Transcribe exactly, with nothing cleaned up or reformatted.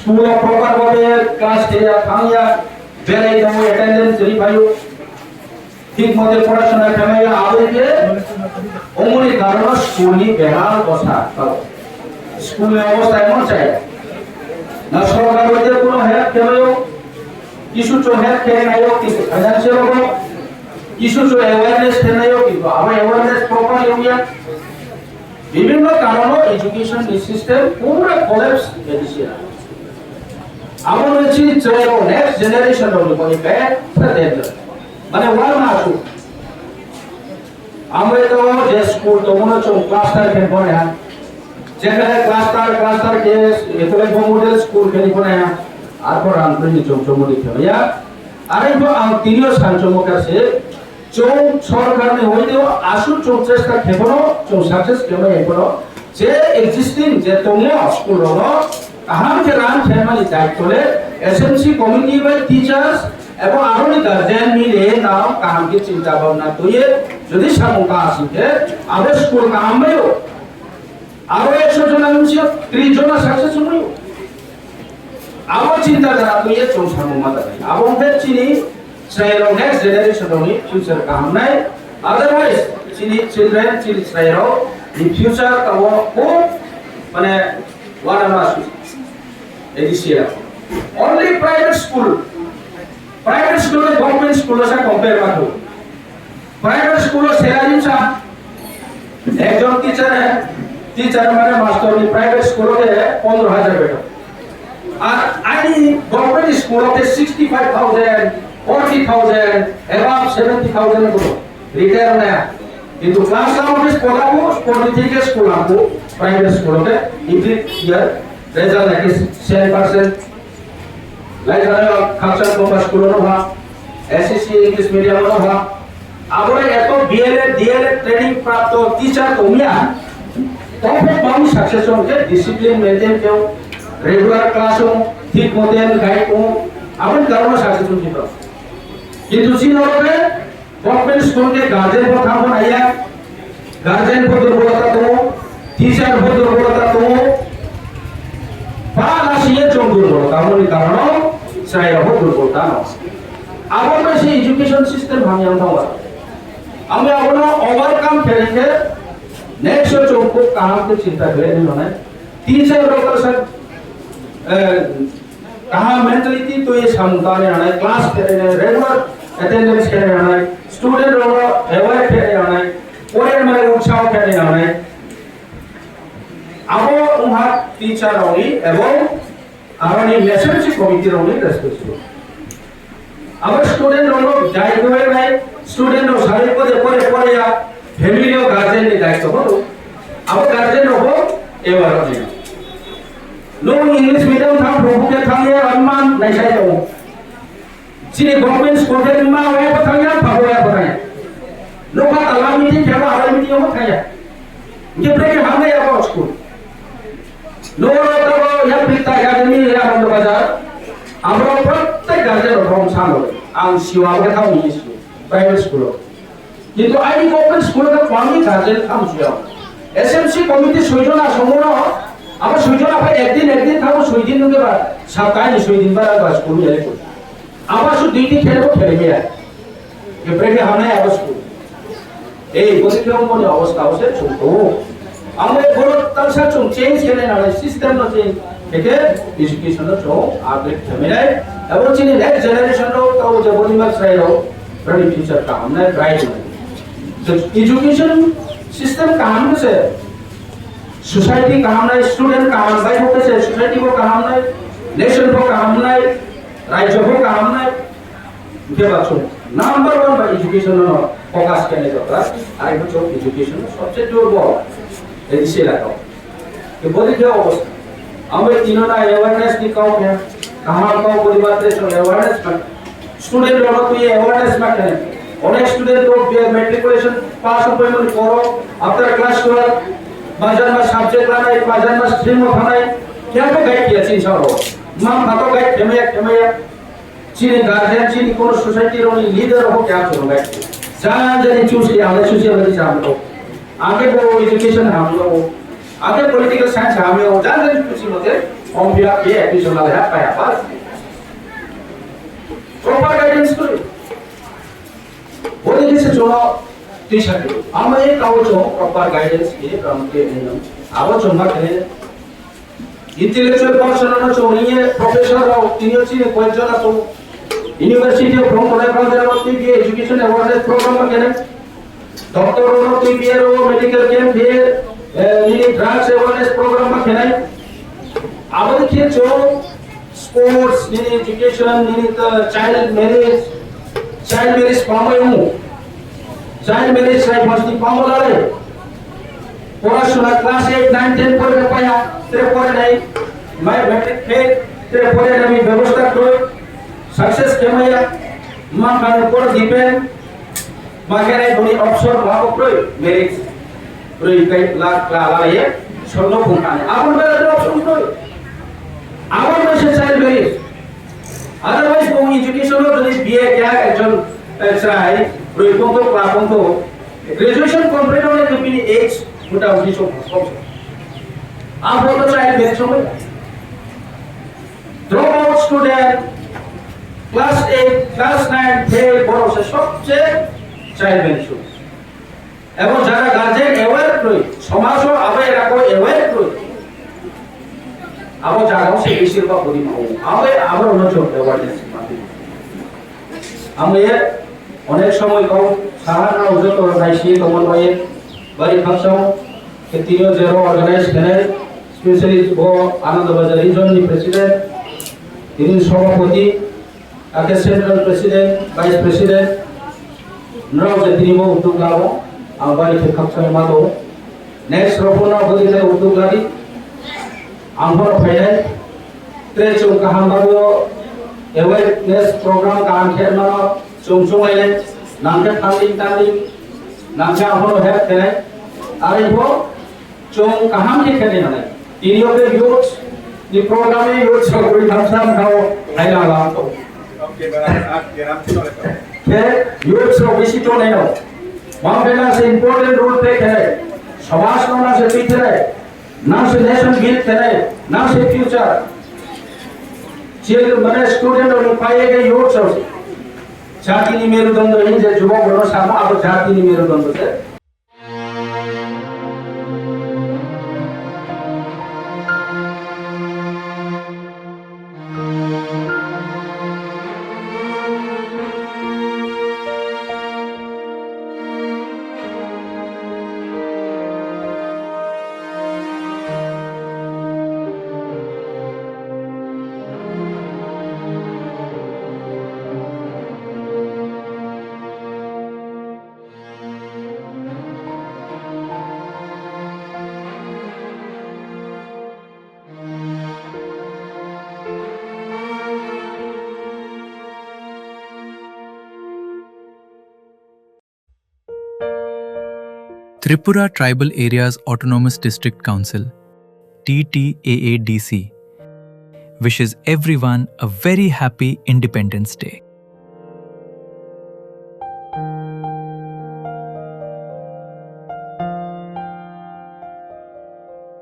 School o proper bhabe class kheya thangya, berai tongo, attendance ri phaio, thik mote porashona khlaiya, aboni khe omoni karono school ni behal osa. School ni obostha emon chai, na sorkar hoite kuno help khlaio, kisu cho help khe naio, kisu financial rogo, kisu cho awareness khe naio, kintu abo awareness proper wngya. Bibhinno karono education ni system pura collapse A D C A. Abo ni chini chwrairok next generation rok ni bagwi bad danger. Mane wama asuk. Amwe to je school to mono chong cluster khe bone ha. Jekhane cluster cluster khe ekole model school khe ni bone ha. Arpor ang tini chong chong modi khe ya. Are bo ang tinio san chong mo kase. Chwng sorkarni hoite o aswk chwng chesta khe phano chwng success khe maya phano je existing je tongo school rokno kaham khe run khe mani daitto le S M C committee bai teachers ebo aroni guardian mile nao kaham khe chinta bhabna twiye jodi samung ka asing khe abo school kaham bai o. Abo ekso jona ni bisingo tris jona success wngwi. Abo chinta dhara twiwi chwng samung ma tangwi. Abo wngkha chini chwrairok next generation rokni future kaham nai. Otherwise, chini children, chini chwrairok ni future abo khub mane wana ma su. A D C A. Only private school. Private school le government school sa compare ma tu. Private school o salary sa ekjon teacher, teacher mane master ni private school o ke pondro hajar beton. Ar ani government school o ke sixty five thousand, forty thousand, above seventy thousand ko retire na. Kintu class sa office pola ko sporting thike school ko private school o ke every year result like ten percent. Lai khana khakchang tongma school no ha, S S C English medium no ha. Abore eto B L A, D L A training prapto teacher tongya. Tongphok bang success ong ke discipline maintain keo, regular class ong, thik moten guide ong, abon karono success ong kito. Kintu chini oro ke Government school ke guardian bo thangbo naiya, guardian bo durbolota tongo, teacher bo durbolota tongo, ba lasiye chwng durbolota moni karono chwrairok bo durbolota no. Abo bai se education system hamya wng thango. Ami abono overcome khe khe next year chwng khub kaham khe chinta khlai nai. Teacher rok sa, eh, kaham mentality twi samung tanwi nanai, class khe nai, regular attendance khe nai nanai, student rok aware khe nai nanai, poren mane utsaho khe nai nanai. Abo wngha teacher rokni ebong aroni S M C committee rokni responsible. Abo student rokno guide khlai nai, student rok sari pore pore pore ya, family o guardian ni daityo hono. Abo guardian rok bo aware rok ni. Nung English medium thang, phuru khe thang ya, amman nai sai tongo. Chini government school khe ma waya bo thang ya, pha waya bo thang ya. Nokha tala meeting khe ba, halai meeting bo thang ya. Hingke brekhe hamnai abo school. Noro tabo ya Prita Academy ya Anand Bazar. Abo prottek guardian rok bom sano. Ang siwa abo khe thang ni school, private school. Kintu aini government school o khe kwbangni guardian tham suya. S M C committee soijon asongno, abo soijon aphai ekdin ekdin thango, soidin nungkhe ba, saptahni soidin bara ba school ni ele koi. Abo su dui din khele bo khele maya. Ebreke hamnai abo school. Ei, boni khe moni obostha ose chwng tongo. Amo borok tangsa chwng change khe nai nai system no change khe khe education no chwng upgrade khe nai. Abo chini next generation rok tabo je boni ma chwrai rok. Bini future kaham nai, bright nai. So, education system kaham khe se society kaham nai, student kaham bai bo khe se society bo kaham nai, nation bo kaham nai, rajyo bo kaham nai. Hingke ba chwng number one ba education no focus khe nai jora, ari bo chwng education no sobse durbol. Ei se la ko. Ke bodi khe obostha. Ambai tino na awareness ni kau khe, kaham kau bodi matre chwng awareness khe. Student rok twi awareness ma khe. Onek student rok be matriculation pass oi mani poro, after class twelve, majan ma subject lanai, majan ma stream o thanai, khe ko guide khe chin sa ro. Ma ma to guide khe maya khe maya. Chini guardian, chini kono society rokni leader rok bo khe ang chwng bai. Jan jani choose khe ang le social media cham rok. Ang khe bo education ham no. Ang khe political science ham yo. Jan jani choose mote Form fill up khe admission lalaiha, paiha, bas. Proper guidance kwrwi. Boni khe se chwngno tisa khe. Amo e kao chwng proper guidance khe, amo khe, abo chwng ma khe intellectual person ano chwng ye professor rok, tini chini koi jona chwng University of Rome, Rome, Rome, T B A education awareness program ma khe. Doctor rok, T B A rok, medical camp here, eh, nini drugs awareness program ma khenai. Abo khe chwng sports, nini education, nini ta child marriage, child marriage pamai mu. Child marriage sai pasti pamai lalai. Porasuna class eight, nine, ten pore paya, tre pore nai, mai matric fail, tre pore nai bebosta koi, success kemaya, ma kan por depend, Makhai boni option ba bo kroi, merit kroi kai la, la, la ye, solo phung kani. Abon ba option kroi. Abon ba se child merit. Otherwise, bo education o jodi B A kya ekjon, eh, chrai, broi pongto, kla pongto, graduation complete hone to bini age, muta muti so, so, so. Abon to child merit so. Dropout student, class eight, class nine fail, borok se sobse child mention. Ebong jara guardian aware kroi, somajo abo erako aware kroi. Abo jagao se besir ba budi mawo. Abo, abo no chok awareness mati. Amo ye onek somoy kau saha na ujo to naisi tomon baye bari khapsao. Khe tini o jero organize khenai, specially bo Ananda Bazar region ni president, tini sabhapati, akhe central president, vice president, nrao je tini bo uddog labo, ang bari khe khakchangma tongo. Next rok bo nrao bwdwi khe uddog ladi, ang bono phainai, tre chwng kaham bagwi o awareness program kaham khe mano, chwng chwng lainai, nang khe funding tanding, nang khe ang bono help khenai, ari bo, Chwng kaham khe khe nai. Tini o khe youth ni program ni youth rok bwrwi thamsa wngkha o hai lang lang to. Khe youth rok bisi tongnai no. Mang khe nang se important role play khe nai. Samaj no nang se twi khe nai. Nang se nation build khe nai. Nang se future. Chil mane student rok ni pai khe youth rok. Jati ni merudondo hin je jubok rok no samo abo jati ni merudondo se. Tripura Tribal Areas Autonomous District Council, T T A A D C, wishes everyone a very happy Independence Day.